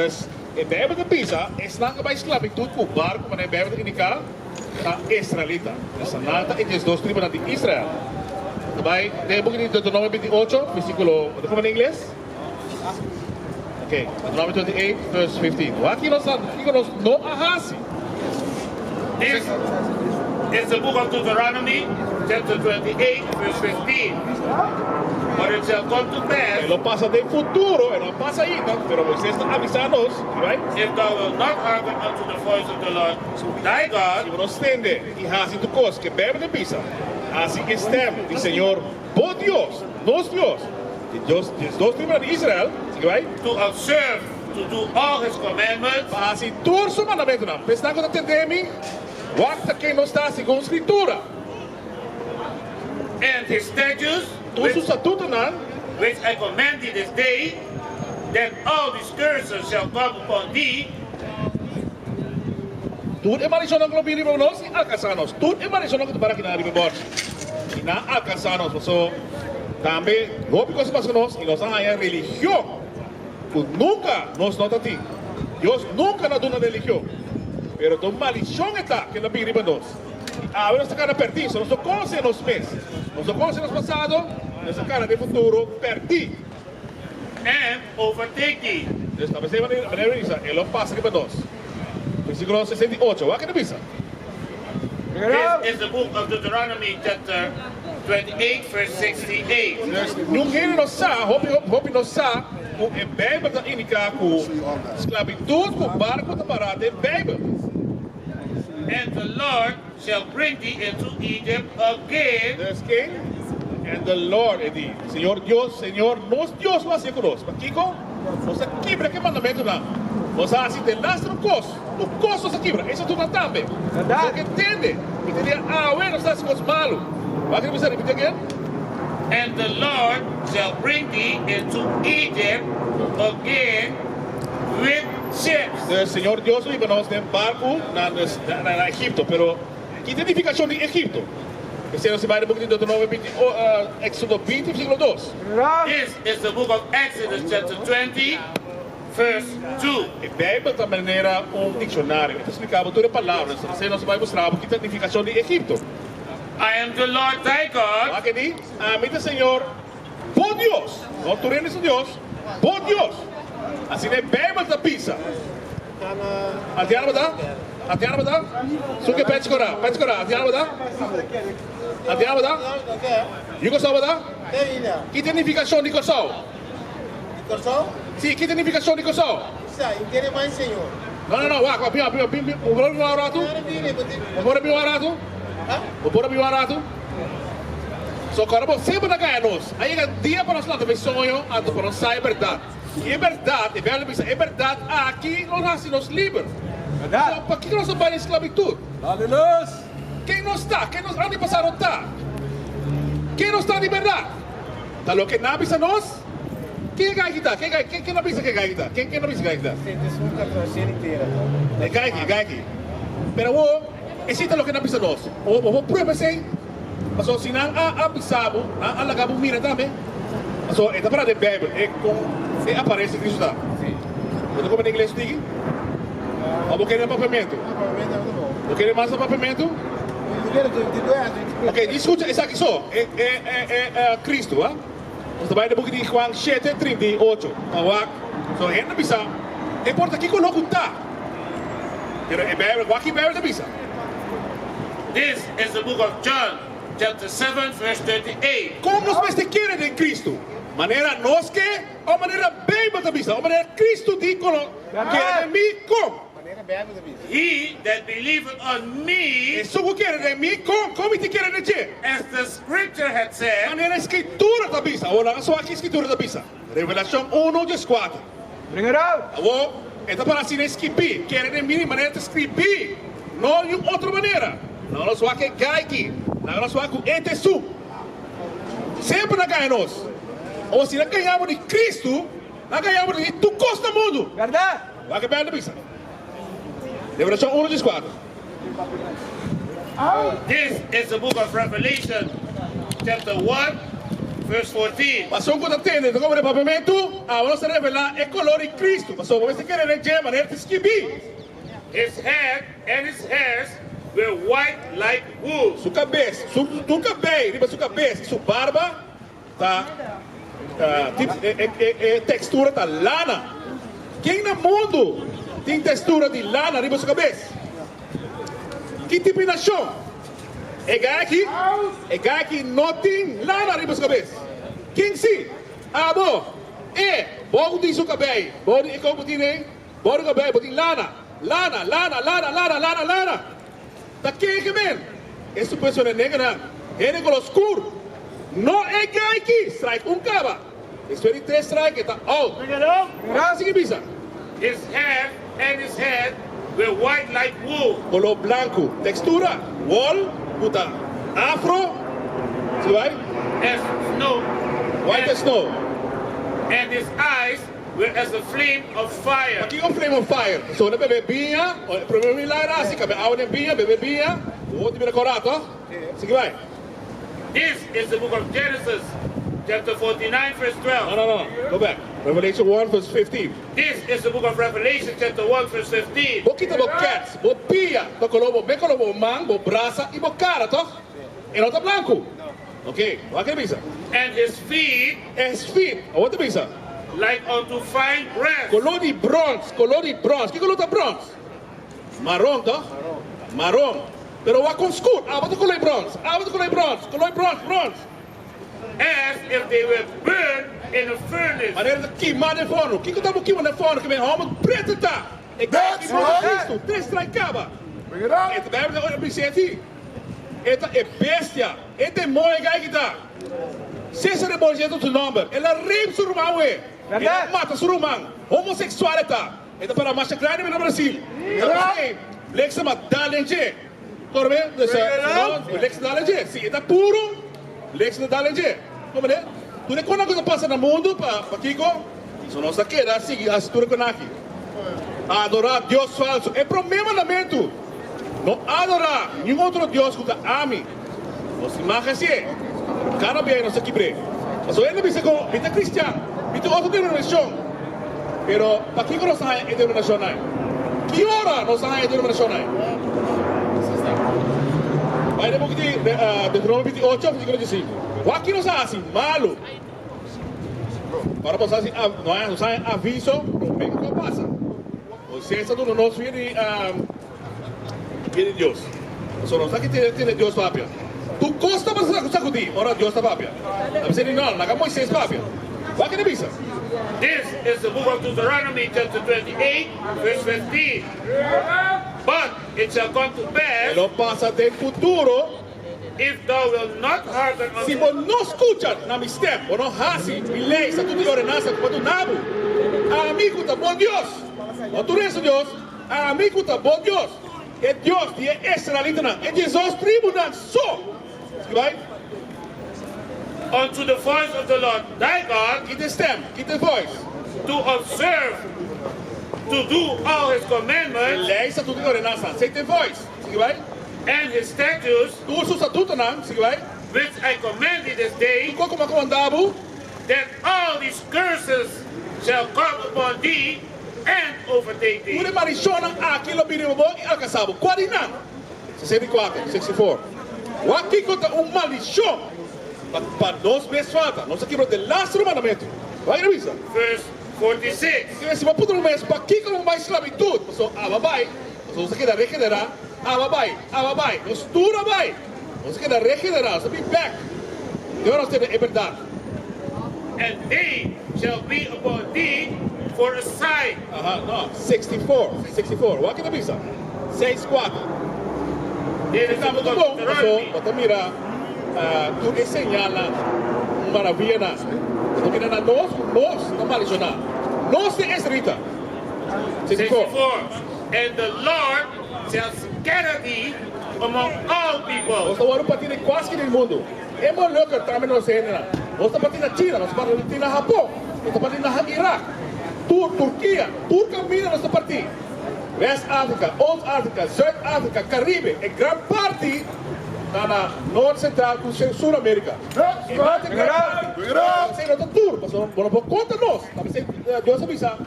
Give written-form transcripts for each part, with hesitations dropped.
Dus, e Bijbel ta bisa, esnan ku bai sklabitut ku barku, manera e Bijbel ta indiká, ta israelita. Dus nan ta e 12 tribunan di Israel. Ta bai den e buki di Deuteronomio 28, versíkulo, bo ta kuma na ingles? Ok, Deuteronomio 28, verse 15. Wak ki nos a, kiko nos no a hasi. This is the book of Deuteronomy, chapter 28, verse 15. But it shall come to pass. E lo pasa den futuro, e no a pasa ainda, pero Moises ta avisá nos, right? If thou wilt not hearken unto the voice of the Lord thy God. Si bo no stende i hasi tur kos ku e Beibel ta bisa, hasi e stèm di Señor bo Dios, nos Dios, di Dios di dos tribunan di Israel, sigui bai. To observe to do all his commandments. Pa hasi tur su mandamentunan. Pa esnan ku ta tende mi, wak ta ken nos ta segun Skritura. And his statutes. Tur su statutonan. Which I command thee this day, then all these curses shall come upon thee. Tur e maldishonnan ku lo bini riba nos i alkansá nos. Tur e maldishonnan ku ta para kinan riba e bòrchi i nan a alkansá nos. Pasobra tambe hopi kos a pasa ku nos i nos a haña religion ku nunka nos no ta tin. Dios nunka no a duna religion, pero ta un maldishon e ta ku el a bini riba nos. I awe nos ta kana pèrdí, so nos no konosé nos mes, nos no konosé nos pasado, nos ta kana den futuro pèrdí. And overtake thee. Dus ta p'esei manera manera bisa, e lo pasa riba nos. Versíkulo 68, wak e ta bisa. This is the book of Deuteronomy chapter 28 verse 68. Dus niun hende no sa, hopi hopi no sa ku e Beibel ta indiká ku sklabitut ku barku ta pará den Beibel. And the Lord shall bring thee into Egypt again. Dus ken? And the Lord, e di, Señor Dios, Señor nos Dios lo hasié ku nos. Pakiko? Nos a kibra ku e mandamentunan. Nos a hasi delaster un kos. Un kos nos a kibra. Esei tur nan tambe. Nos a ke tende. I te dia awe nos ta hasi kos malu. Wak e bisa, ripiti again. And the Lord shall bring thee into Egypt again with ships. Dus Señor Dios lo hiba nos den barku na na Egipto. Pero ki ta e nifikashon di Egipto? Esei nos ta bai den buki di Deuteronomio 20, Éxodo 20 versíkulo 2. This is the book of Exodus chapter 20 verse 2. E Bijbel ta manera un dikshonario. E ta splika bo tur e palabra. Esei nos ta bai mustra bo ki ta nifikashon di Egipto. I am the Lord thy God. Wak e di, Ami ta Señor Bo Dios, no tur hende su Dios, bo Dios. Asina e Bijbel ta bisa. Antiano bo ta? Antiano bo ta? Su ke pech kora, pech kora, antiano bo ta? Antiano bo ta? Yu Kòrsou bo ta? Ki ta e nifikashon di Kòrsou? Si, ki ta e nifikashon di Kòrsou? No, no, no, wak, wak, bin, bin, bin, bin, bo por a bin un ratu? Bo por a bin un ratu? Bo por a bin un ratu? So kòrda bo semper ta gaya nos. A yega dia pa nos lanta pa e soño anto pa nos sa e bèrdat. I e bèrdat, e Bèblia bisa, e bèrdat aki lo hasi nos liber. So pakiko nos ta bai den sklabitut? Ken nos ta? Ken nos antepasado ta? Ken nos ta di bèrdat? Ta loke nan a bisa nos? Ken e gai ki ta? Ken gai, ken a bisa ke gai ki ta? Ken ken a bisa gai ki ta? E gai ki, e gai ki. Pero awor, esei ta loke nan a bisa nos. Bo por prueba esei? Pasobra si nan a bisa bo, nan a laga bo mira tambe. Pasobra e ta para den Bijbel, e kon e aparensia di Cristo ta. Bo ta koba na ingles tiki? Of bo kere na papiamentu? Bo kere mas na papiamentu? Ok, di skucha esaki so, e e e Cristo, ha? Nos ta bai den buki di Juan shete, 38, pa wak. So hende ta bisa, e por ta kiko loku ta? Pero e Bijbel, wak ki Bijbel ta bisa. This is the book of John, chapter 7, verse 38. Kon nos mester kere den Kristu? Manera nos ke òf manera Beibel ta bisa? Òf manera Kristu di ku nos kere den mi? Kon? He that believeth on me. Esun ku kere den mi, kon? Kon mi tin kere den dje? As the scripture hath said. Manera e Skritura ta bisa. Awor laga soa ki Skritura ta bisa. Revelashon unu 14. Awor, e ta para asina e skibí, Kere den mi di manera ta skribí, no di un otro manera. Laga nos wak e gai aki. Laga nos wak ku e ta esun. Semper nan gaña nos. Awor, si nan gaña bo di Kristu, nan gaña bo di tur kos na mundu. Wak e Bijbel ta bisa. Revelashon unu 14. This is the book of Revelation, chapter 1. verse 14. Pasobra ku ta tende ta komo den papiamentu, awe nos ta revelá e koló di Kristu, pasobra bo mester kere den dje manera ta skibí. His head and his hairs were white like wool. Su kabes, su tur kabei riba su kabes i su barba ta e tekstura ta lana. Ken na mundu tin tekstura di lana riba su kabes? Ki tipo di nashon? E gai aki, e gai aki no tin lana riba su kabes. Ken si? Abo. E, bou di su kabei, bou di e kopu tin ei. Bo riba bay bo tin lana, lana, lana, lana, lana, lana, lana. Ta ken ke men? E supuesto ne negernan, hende color scur. No e guy ki strike un caba. Despues di tres strike e ta out. Wak sigui bisa. His hair and his head were white like wool. Color blanco, textura, wol cu ta afro. Sigui bay. As snow. White as snow. And his eyes Were as a flame of fire. Pakiko flame of fire? So na bebe biña, o e prome milagro a hasi, kabe awa den biña, bebe biña, wowo ta bira kora, toh? Sigui bai. This is the book of Genesis, chapter 49, verse 12. No, no, no, go back. Revelation 1, verse 15. This is the book of Revelation, chapter 1, verse 15. Bo kita bo kèts, bo pia, ta koló bo, be koló bo man, bo brasa i bo kara, toh? E no ta blanku. Ok, wak e bisa. And his feet. His feet, awor ta bisa. Like unto fine brass. Koló di brons, koló di brons. Ki koló ta brons? Maron, toh? Maron. Pero wak kon skur. Abo ta koló e brons. Abo ta koló e brons. Koló e brons, brons. As if they were burned in a furnace. Manera ta kima den forno. Kiko ta bo kima den forno? Ke men hòmber pretu ta. E kai di brons di Kristu. Tres trai kaba. E ta Bijbel ta bisa así. E ta e bestia, e demoño gai ki ta. Cesar e Borgia ta su nomber. El a rape su ruman we. El a mata su ruman. Homosexual e ta. E ta para masha grandi na Brasil. Ta p'esei Lex a dal den dje. Kor be? Dus no, Lex a dal den dje. Si e ta puro, Lex ta dal den dje. Komprende? Tur e konan ku ta pasa na mundu pa pakiko? So nos ta keda sigui hasi tur e konan aki. Adorá dios falsu. E promé mandamentu. No adorá niun otro dios ku ta ami. Nos tin mag hasié, pero kada bia nos ta kibr'é. Pasobra hende bisa ku mi ta kristian, mi tin otro denominashon. Pero pakiko nos ta haña e denominashonnan? Ki ora nos ta haña e denominashonnan? Bai den buki di Deuteronomio 28, versíkulo 15. Wak ki nos a hasi malu. Ora nos hasi, nos haña aviso promé ku a pasa. Moisés a duna nos via di via di Dios. Pasobra nos ta ki tene Dios papia. Tur kos tabata sakudí ora Dios ta papia. Ta bisa di no, laga Moisés papia. Wak e ta bisa. This is the book of Deuteronomy chapter 28 verse 15, But it shall come to pass. E lo pasa den futuro. If thou wilt not hearken unto. Si bo no skucha na mi stèm, bo no hasi mi lei, statuto i ordenansa ku bo duna bo, ami ku ta bo Dios, no tur resto dios, ami ku ta bo Dios, e Dios di e israelitanan, e diesdos tribunan so. Sigui bai. Unto the voice of the Lord thy God. Kita e stèm, kita e voice. To observe to do all his commandments. E lei, statuto i ordenansanan, esei ta e voice. Sigui bai. And his statutes. Tur su statutonan, sigui bai. Which I command thee this day. Tur kos ku mi a komandá bo. That all these curses shall come upon thee and overtake thee. Tur e maldishonnan aki lo bini riba bo i alkansá bo. Kua di nan? 64, 64. Wak kiko ta un maldishon pa nos mes falta. Nos a kibra de laster mandamentu. Wak e ta bisa. Verse 46. Si bo puntra bo mes, Pakiko bo bai sklabitut? Pasobra aba bai. Pasobra nos a keda regenerá, aba bai, aba bai, nos tur a bai. Nos a keda regenerá, nos a bin bèk. I ora nos tende e bèrdat. And they shall be upon thee for a sign. Aha, no, 64, 64. Wak ke ta bisa? Seis, kuater. This is the book of Bon, paso Deuteronomy. bo ta mira tur e señalnan, maravianan. Bo ta mira na nos ku nos ta maldishoná. Nos ta e israelita. 64. And the Lord shall scatter thee among all people. Nos ta wòrdu partí den kuaske den mundu. E molukker tambe nos hendenan. Nos ta partí na China, nos ta partí na Hapon, nos ta partí na Irak, tur Turkia, tur kaminda nos ta partí. West Afrika, Oost Afrika, Zuid Afrika, Karibe, e gran parti. Ta na Nort Sentral ku Sur Amerika. E mata gran parti. Esei no ta tur, pasobra bo no por konta nos. Ta p'esei Dios a bisa,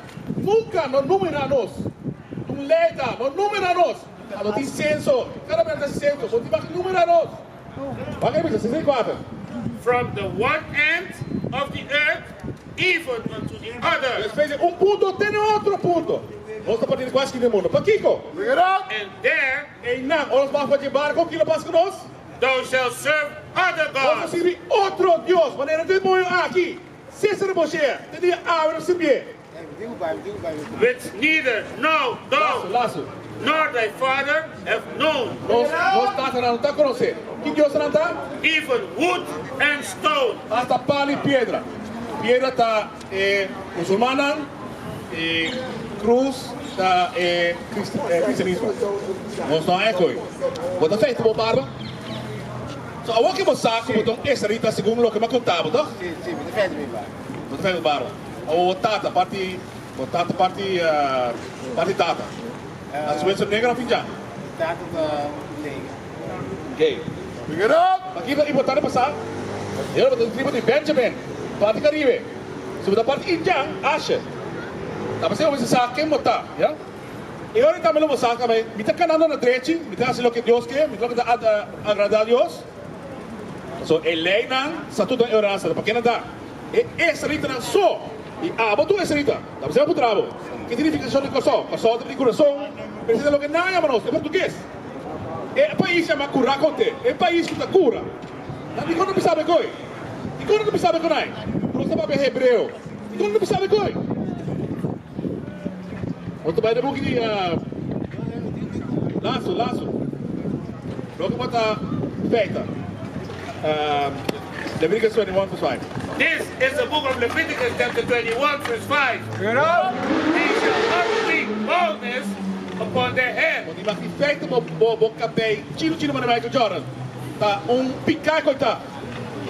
Nunka no numerá nos. Un lei ta, no numerá nos. A no tin senso. Kada bes ta hasi senso. Bo tin baki numerá nos. Wak e bisa, 64. From the one end of the earth even unto the other. Despues di un punto te na otro punto. Nos ta parti di kuashi den mundu. Pakiko? And there. Einan, ora nos baha for dje barko, kilo pasa ku nos? Thou shalt serve other Nos ta gods. sirbi otro dios, manera demoño aki, Cesar Boshe, te dia awe nos sirbié. Which neither no thou Lasu, lasu. nor thy father have known. Nos, nos tatanan no ta konosé. Ki diosnan ta? Even wood and stone. Hasta palo i piedra. Piedra ta e musulmannan i krus ta e kristianismo. Nos no a ekoi. Bo ta feita bo barba? So awor ke bo sa ku bo ta un israelita segun loke mi a konta bo, tòg? Sí, sí, mi ta feita mi barba. Bo ta feita bo barba. Awor bo tata, parti bo tata parti parti tata. A su bes negra of injan? Mi tata ta neger. Gay. Pakiko ta importante pa sa? Yo lo ta di tribu di Benjamin, parti Caribe. Si bo ta parti Indian, Asher. Ta pasei bo mester sa ken bo ta, ya. E ora tambe lo bo sa tambe, mi ta kanando na drechi, mi ta hasi loke Dios ke, mi ta loke ta agrada Dios. Pasobra e leinan, statutonan e ordenansanan, pa ken nan ta? E israelitanan so. I abo tur israelita. Ta pasei bo puntra bo, Ke signifikashon di Kòrsou? Kòrsou ta di kurason, pero esei ta loke nan yama nos, e portugues. E pais yama Curacote, e pais cu ta cura. Nan dicon no bisa be coy? Dicon no bisa be conai? Nos ta papia hebreo. Dicon no bisa be coy? Nos ta bay den buki di Lazo, Lazo. Loke bo ta feita. Leviticus 21 verse 5. This is the book of Leviticus chapter 21 verse 5. They shall not bring baldness upon their head. Bo tin mag di feita bo bo kabei chino chino manera Michael Jordan. Ta un piká ku ta.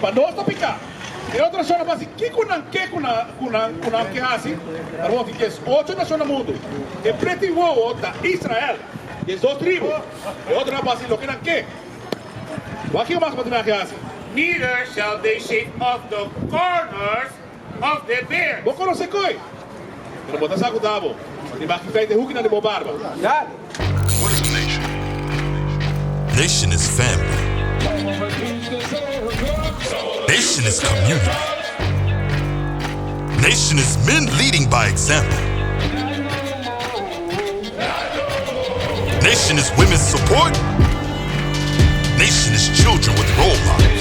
Pa nos ta piká. E otro nashonnan por hasi kiko nan ke ku nan ku nan ku nan ke hasi. Pero bo tin 18 nashon na mundu. E preti wowo ta Israel. 12 tribu. E otronan por hasi loke nan ke. Wak kiko mas bo tin mag di hasi? Neither shall they shave off the corners of their beards. Bo konosé koi, pero bo ta sa ku ta bo. Bo tin baki feita e hukinan di bo barba. What is a nation? Nation is family. Nation is community. Nation is men leading by example. Nation is women's support. Nation is children with role models.